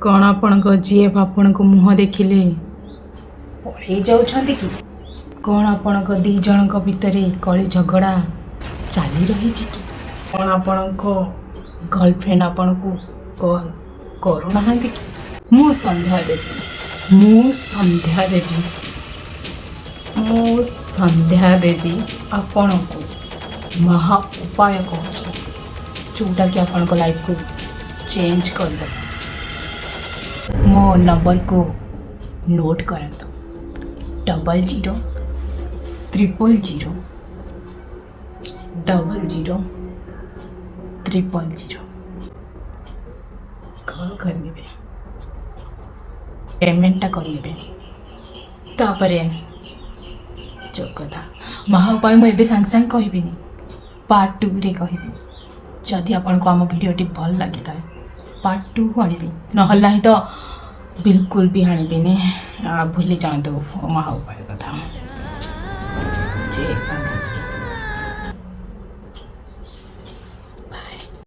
କ'ଣ ଆପଣଙ୍କ ଜିଏଫ୍ ଆପଣଙ୍କ ମୁହଁ ଦେଖିଲେ ପଳେଇ ଯାଉଛନ୍ତି କି? କ'ଣ ଆପଣଙ୍କ ଦୁଇ ଜଣଙ୍କ ଭିତରେ କଳି ଝଗଡ଼ା ଚାଲି ରହିଛି କି? କ'ଣ ଆପଣଙ୍କ ଗର୍ଲଫ୍ରେଣ୍ଡ ଆପଣଙ୍କୁ କଲ୍ କରୁନାହାନ୍ତି କି? ମୁଁ ସନ୍ଧ୍ୟା ଦେବୀ, ମୁଁ ସନ୍ଧ୍ୟା ଦେବୀ, ମୁଁ ସନ୍ଧ୍ୟା ଦେବୀ ଆପଣଙ୍କୁ ମହା ଉପାୟ କହୁଛି, ଯେଉଁଟାକି ଆପଣଙ୍କ ଲାଇଫକୁ ଚେଞ୍ଜ କରିଦେବ। ମୋ ନମ୍ବରକୁ ନୋଟ୍ କରନ୍ତୁ: 0000000000. କଲ୍ କରିନେବେ, ପେମେଣ୍ଟଟା କରିନେବେ। ତାପରେ ଯୋଉ କଥା, ମହା ଉପାୟ ମୁଁ ଏବେ ସାଙ୍ଗେ ସାଙ୍ଗେ କହିବିନି, ପାର୍ଟ ଟୁରେ କହିବି। ଯଦି ଆପଣଙ୍କୁ ଆମ ଭିଡ଼ିଓଟି ଭଲ ଲାଗିଥାଏ, ପାର୍ଟ ଟୁ ଆଣିବି, ନହେଲେ ନାହିଁ ତ ବିଲକୁଲ ବି ଆଣିବିନି। ଭୁଲି ଯାଆନ୍ତୁ ମହା ଉପାୟ କଥା।